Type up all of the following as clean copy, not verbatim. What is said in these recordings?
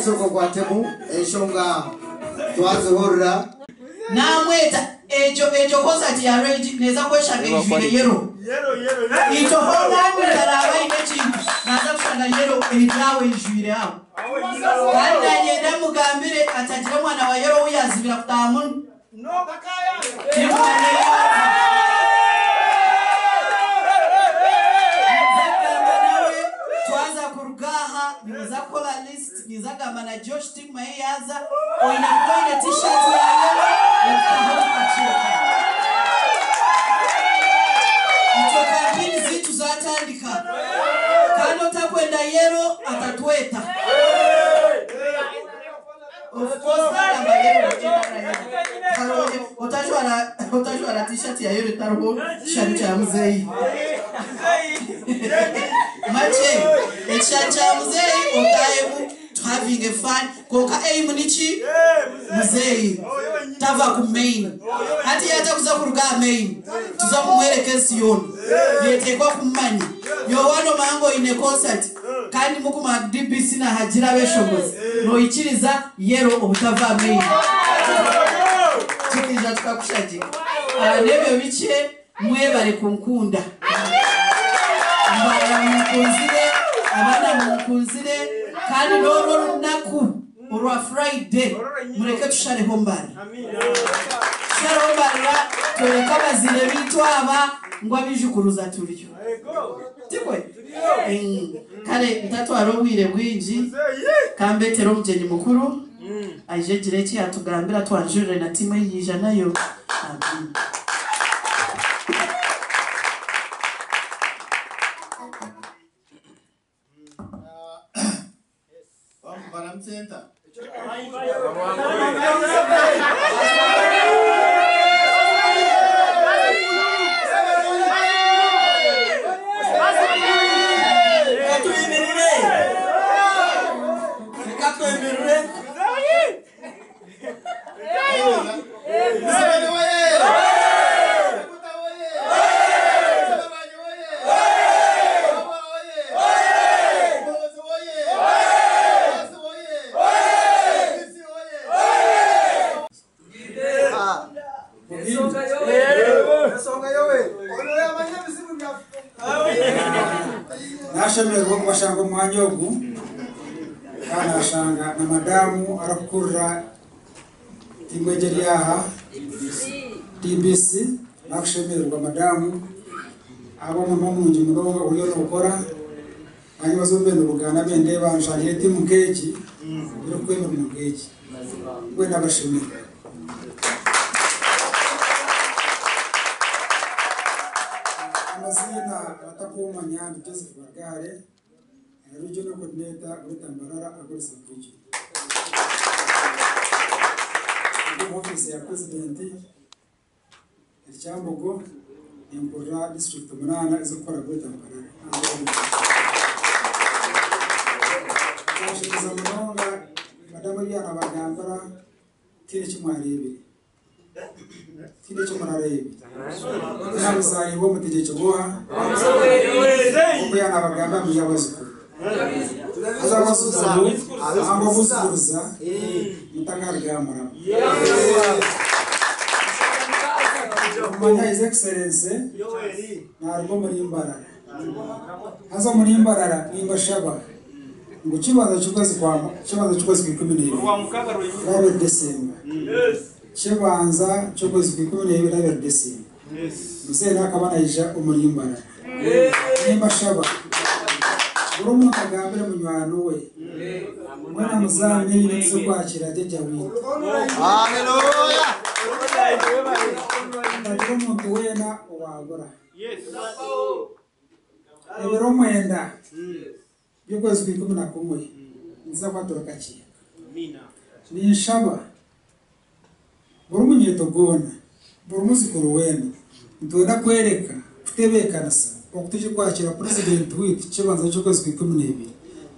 Sooka okwatemu enshonga twazihurira. Namweta egyo egyo concert ya Ray G neza kweshanga eijwire yellow. Itwe hoona omuntu araaba aine ekintu naza kushanga yellow eri aho eijwire aho. Kandi nanye ndamugambire atagira omwana wa yellow ou yazibira kutaaha munu. Twaza kuruga aha nimuza kukora list niza kugamba na Josh Tigma yaza oine kuba oine t-shirt ya yellow okutaho tukakiruka. Itwe kampini ziitu zatandika kandi otakwenda yellow atatweta. Of course nagamba yellow otajwara otajwara t-shirt ya yellow etariho ekishushani kya muzeeyi. Makye ekishushani kya muzeeyi otahemu having a fun konka aim niki muzeeyi tava ku main hati yatakuza kuruga aha main tuza kumwereka ensi yoona netekwa kumumanya yowana omahanga oine concert kandi mukuma DBC nahagira abeshongozi noikiriza yero obutava aha main tukiija tukakushagika n'ebyo bikye mwebare kunkunda mbara munkunzire abaana munkunzire kandi n'orwo orunaku orwa Friday mureke tushareho mbara tushareho mbarira twereke abazaire bitu aba ngu abijukuruza turiyo tikwe kare ntatwara obwire bwingi kambetere omugyenyi mukuru aije egire eki yatugambira twanjurire na tiimu eyiija nayo. Amen. Nashemererwa okubashanga omwanya ogu kandi nashanga na madamu arikukurira tiimu egi eri aha DBC. Nakushemererwa madamu ahabw'omurimo murungi munonga oriyo nokora. Hanyuma zombi nibugana bendeeba nshangire tiimu nk'egi erikukora emirimo nk'egi mbwenu abashemererwa. Amazina abatakumanya ni Joseph Bargare, Regional Coordinator Greater Mbarara Agori Sub-Region. Ndi mu office ya President Ekyambogo ninkurira district 8 ez'okukora Greater Mbarara. Nashemeza munonga madamu ebyana bagambira tiine kimwarebire. Tiine kimurareebe. Nabuzaarirwa omutegyeki bwoha oku yanabagamba muya abazukuru. Haza abazukuru abo abuzukuruza mutakarugamuramu. Kumanya His Excellency naruga omuri Mbarara. Haza omuri Mbarara nimbashaba ngu kibanza ky'okwezi kwa kibanza ky'okwezi kwa 12 rabe December. Kibanza ky'okwezi kwa 12 rabe December. Muzehe akaba naija omuri Mbarara. Nimbashaba buri omuntu agambire munywani we mwena muzaani n'ebintu by'okwakira jjajja wiitu. Haleluya. Ndagira omuntu weena owabura. Ebiro 9 by'okwezi kwa 11 nza kwatura kakiika. Ninshaba buri munyeto gwona buri muzukuru weena nitwenda kwereka kutebeekanisa okutujya kwakira President wiitu kibanza ky'okwezi kwa 12.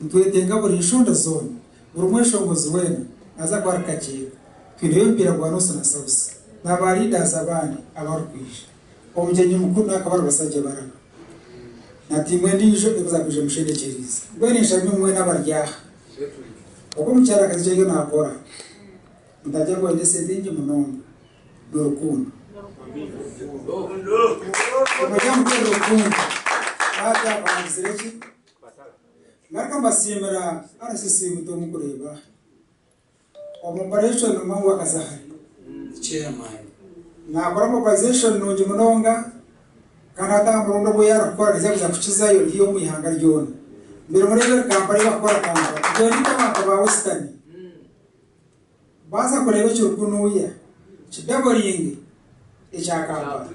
Nitwetenga buri nshonda zoona buri mweshongozi weena aza kwara kakiika. Twineyo omupiira gwa North na South n'aba leaders abandi abarikwija. Omugyenyi mukuru n'akaba ari basajja baraba. Na tiimu endiijo ekuza kwija mushendekyerize. Mbwenu nshabye mwena abari aha. Oku omukyarakazi kyariyo naakora ntajya kwenda esente nyingi munonga n'orukundo. Omujya mukora orukundo. Baatyakwangizire ki? Ngaruka mbasiimira RCC buto omukureeba. Omu operation mwangu akazahari. Chairman. Nakora mobilization nungi munonga kandi atambura ondo bwe yarakora niza kuza kukizayo riyo omu ihanga ryona. Mbere muri ebyo kampani bakora kampani. Twendika abantu ba Western. Baza kureba ekirikunuya kidaboringi ekya Kampala.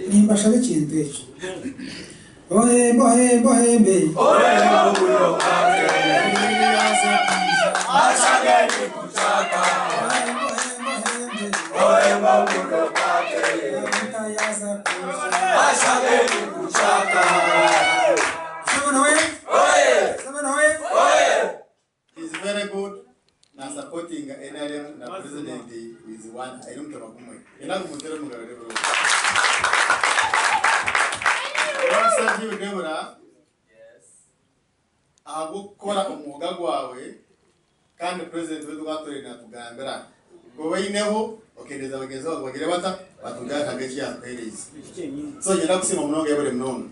Nimbashaba ekintu ekyo. Ohembe ohembe ohembe. He's very good na supporting NRM na president is one. I don't know kumwe. Ena kumutere mugaro rero. Wasabye Debora. Yes. Abukora umwuga gwawe kandi president wetu gatore natugambira. Gowe ineho okendeza bagenzi bawe bagire bata batugaka hagati ya kwereza. So ngenda kusima munonga yabere munonga.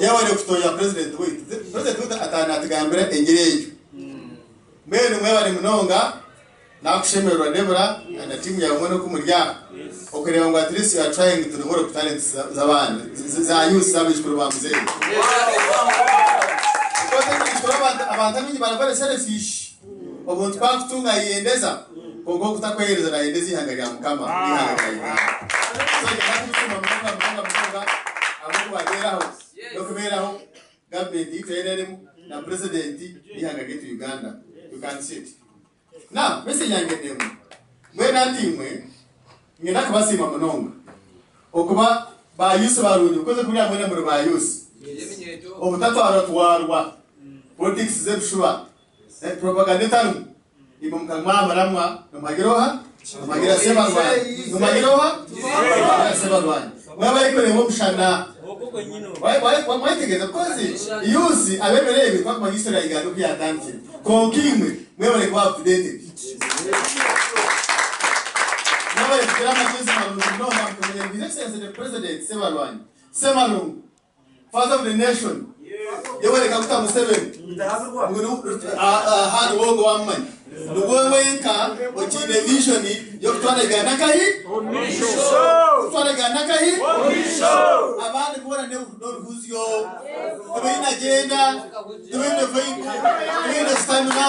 Yabere kutoya president wetu. President wetu atana atugambira engere eyo. Mbere mwebare munonga nakushemererwa Debora na timu yawe mwene kumurya okureba ngo at least you are trying to develop talents z'abandi za youth z'abishukuru ba muzehe. Abantu abingi barabara selfish obuntu bakutunga yendeza kongo kutakwereza na yendeza ihanga rya mukama ihanga rya Uganda. So nakusema munonga munonga munonga abo bageraho no kuberaho government itereremo na president ihanga ryetu Uganda. You can see it. Now, message yange ndemwe. Mwena ndimwe ngenda kubasima munonga. Okuba ba youth barungi ukoze kuri amwe muri ba youth. Obutatwara twarwa. Politics zebishuba. Propaganda tanu. Ibo mukangwa maramwa nomagiroha nomagira sebarwani. Nomagiroha nomagira sebarwani. Mwaba ikore mushana. Why kozi youth abemereye bitwa kuma history ya Uganda kuyatandikira. Konkimwe mwebale kuba updated. Mwebale kugira amagezi marungi munonga mukamenya His Excellency the President Sebalwanyi. Semalungu, father of the nation. Yoweri Kaguta Museveni. Hard work wammanyi. Nugwe wenka okiine vision y'okutwara Uganda kahi? Kutwara Uganda kahi? Abandi kubona n'oruhuzyo. Tubaine agenda, tubaine vehicle, tubaine stamina.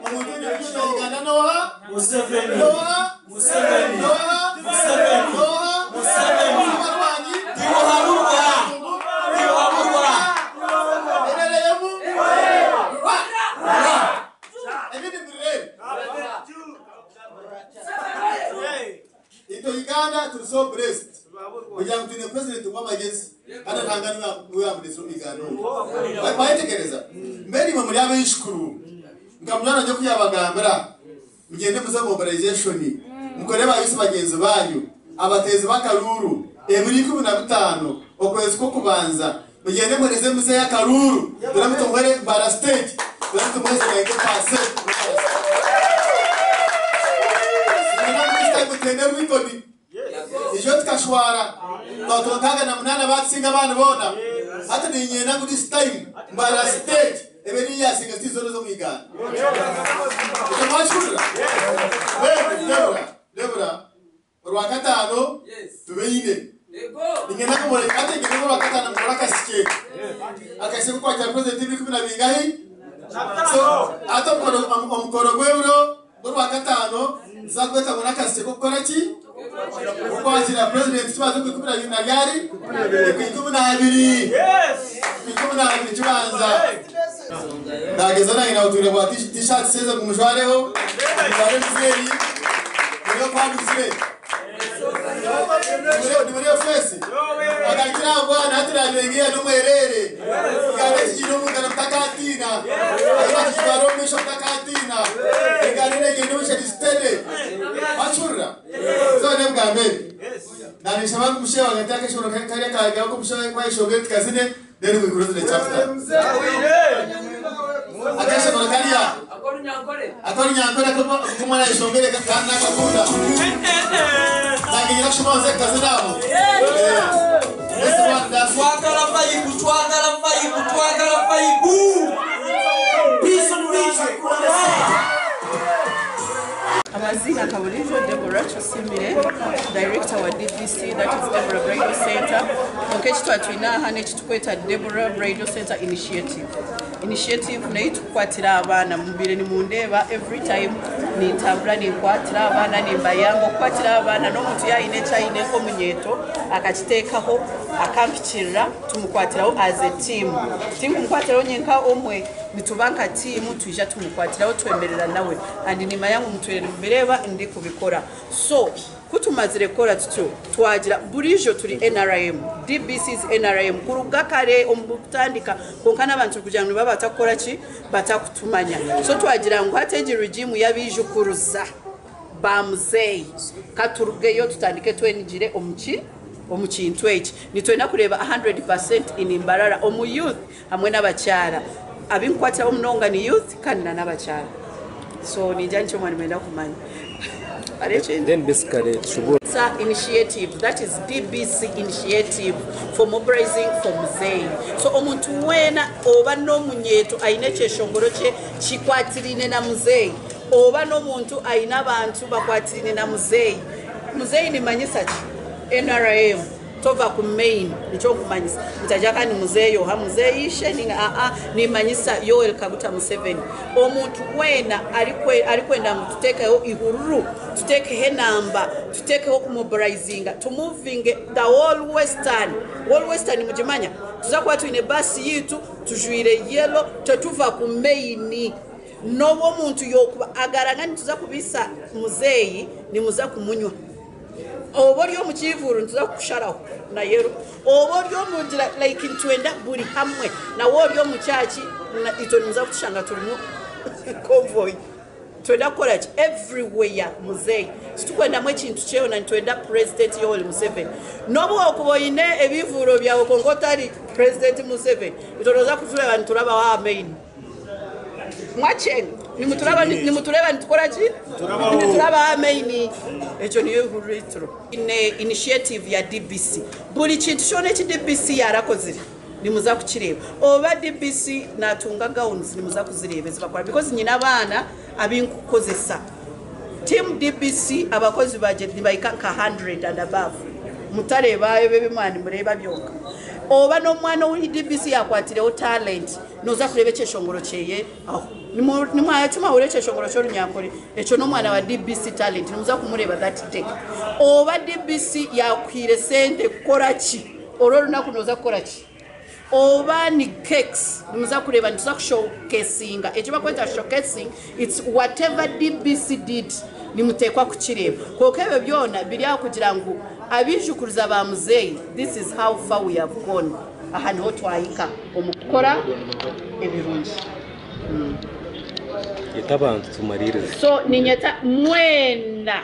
Omuntu oine vision ya Uganda Kwonka n'oha? Museveni. N'oha? Museveni. N'oha? Museveni. N'oha? Museveni. Abarwanyi? Tibuhaburwa. Tibuhaburwa. NRM? Rwa! Ebindi mbirebe. Itwe Uganda turi so blessed. Kugira ngu twine president w'amagezi kandi Ruhanga niwe yamuretsire omu Uganda omu. Mwayetegereza? Mbwenu imwe muri abaijukuru nka munywani wangye oku yabagambira, mugyende muze mobilization mukore ba youth bagyenzi banyu abateezi b'akaruuru ebiro 15 okwezi kw'okubanza mugyende muhereze muzeeyi akaruuru turabe tumuhere Mbarara state turabe tumuhereze 90%. Mutende Rwikoni. Ijo tukashwara twatuma 68 batusinga abandi boona. Hati niinyenda ngu this time Mbarara state ebe niyo yasinga state zoona ez'omu Uganda. Ekyo mwakihurira? Mbwenu Deborah, Deborah, Orwakataano tubeine. Niinyenda ngu mureke hati niinyenda ngu Orwakataano mukore akasike. Akasike k'okwakira president ebiro ikumi na bingahi? So hati omukoro omukoro gw'ebiro gw'Orwakataano nituza kweta ngu n'akasike k'okukora ki? K'okwakira president kibanza oku 12 na ryari? Oku 12. Oku 12 kibanza. Naageza naanye naabutwire bwa t-shirts ezo ngu mujwareho, mujware muzeeyi, murebe oku anuzire. Nimureba face? Agarukire aha bwana hati naabirenga n'omwereere. Egaari ekigiire omu ngaro mutakatiina. Ahi bakigitwara omu maisho mutakatiina. Egaari neegyenda omu maisho eri steady. Wakihurira? So n'ebigambo ebi. Naanishaba ngu musheeba hagati y'akeshongoro kariya kariya k'omusheeba kwayeshongora tukazine then we close the chapter. Akeshongoro kariya ak'orunyankore ak'omwana ayeshongere kandi nakakunda. Nange nyine kushoma nze kazine aho. This one that's Twagala vibe, twagala vibe, twagala vibe. Peace and peace. Amazina Kaburijo Deborah Tusimire, Director wa DBC, that is Deborah Bridal Center. Konka eki twatwine aha n'ekitukweta Deborah Bridal Center Initiative. Initiative nayo tukukwatira abaana mubire nimundeeba every time nintambura ninkwatira abaana nimbayamba okukwatira abaana n'omuntu yaayine eki aine nk'omunyeeto akakiteekaho akampikirira tumukwatiraho as a team. Tinkumukwatiraho nyenka omwe nituba nka tiimu twija tumukwatiraho twemerera nawe and nimanya ngu mutwire nimubireeba ndikubikora. So kutumazire kukora tutyo twagira burijo turi NRM, DBC is NRM kuruga kare omu kutandika konka n'abantu kugira ngu nibaba batakukora ki batakutumanya. So twagira ngu hati egi regime y'abijukuruza ba muzeeyi katurugeyo tutandike twenigire omu ki omu kintu eki. Nitwenda kureeba 100% in Mbarara omu youth hamwe n'abakyara. Abinkukwatiraho munonga ni youth kandi na n'abakyara. So ningira nikyo mwari mwenda kumanya. Hariho ekindi? Then basically tushobora Initiative, that is DBC initiative for mobilizing for muzeeyi. So omuntu weena oba n'omunyeeto aine ekyeshongoro kye kikwatiraine na muzeeyi oba n'omuntu aine abantu bakwatiraine na muzeeyi. Muzeeyi nimanyisa ki? NRM. Tova ku main nikyo nkumanyisa. Mutagira kandi muzeeyi oha muzeeyi ishe ninga aa nimanyisa Yoweri Kaguta Museveni. Omuntu weena arikwenda ngu tuteekeho ihururu, tuteekeho enamba, tuteekeho kumobilizinga, tumuvinge the whole western. Whole western mugimanya? Tuza kuba twine baasi yitu tujwire yellow tetuva ku main. N'obu omuntu yokuba agaranga nituza kubisa muzeeyi nimuza kumunywa. Oba ori omu kiivuru nituza kukusharaho na yellow. Oba ori omu ngira like nitwenda buri hamwe. Nawe ori omu kyaki itwe nimuza kutushanga turimu convoy. Nitwenda kukora ki? Everywhere muzeeyi. Titukwendamu ekintu kyona nitwenda President Yoweri Museveni. N'obu wakuba oine ebivuuro byawe kwonka otari President Museveni, itwe noza kutureeba niturabaho aha main. Mwakyenga nimuturaba nimutureba nitukora ki? Niturabaho aha main. Ekyo niyo ihuriro ituro. Ine initiative ya DBC. Buri kintu kyona eki DBC yarakozire nimuza kukireeba. Oba DBC natunga gowns nimuza kuzireeba ezibakora because nyine abaana abinkukozesa. Team DBC abakozi bagye nibahika nka 100 and above. Mutareeba ebyo ebimwani nimureeba byonka. Oba n'omwana ou DBC yakwatireho talent noza kureeba ekyeshongoro kyeye aho. Nimwahura ekyeshongoro ky'orunyankore, ekyo n'omwana wa DBC Talent, nimuza kumureeba that day. Oba DBC yakuhaire sente kukora ki? Orwo orunaku nooza kukora ki? Oba ni cakes, nimuza kureeba nituza kushowcasinga. Eki barikweta showcasing, it's whatever DBC did, nimuteekwa kukireeba. Kwonka ebyo byona biri aho kugira ngu abaijukuriza ba muzeeyi, this is how far we have gone. Aha niho twahika omu kukora ebirungi. Yeta abantu tumariirize. So ninyeta mwena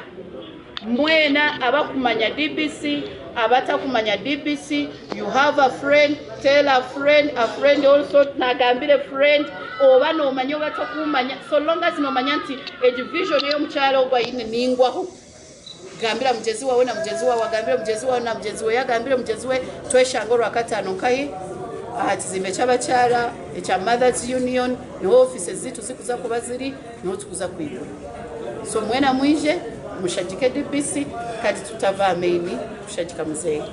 mwena abakumanya DBC, abatakumanya DBC, you have a friend, tell a friend, a friend also nagambire friend, oba nomanya oba tokumanya, so long as nomanya nti egi vision ey'omukyala ogwo aine ningwaho. Gambira mugyenzi wawe na mugyenzi wawe agambire mugyenzi wawe na mugyenzi we agambire mugyenzi we, tweshanga orwakataano nkahi aha kizimbe ky'abakyara ekya Mothers Union, niho offices zitu zikuza kuba ziri, niho tukuza kwigura. So mwena mwije mushagike DBC kandi tutava aha main kushagika muzeeyi.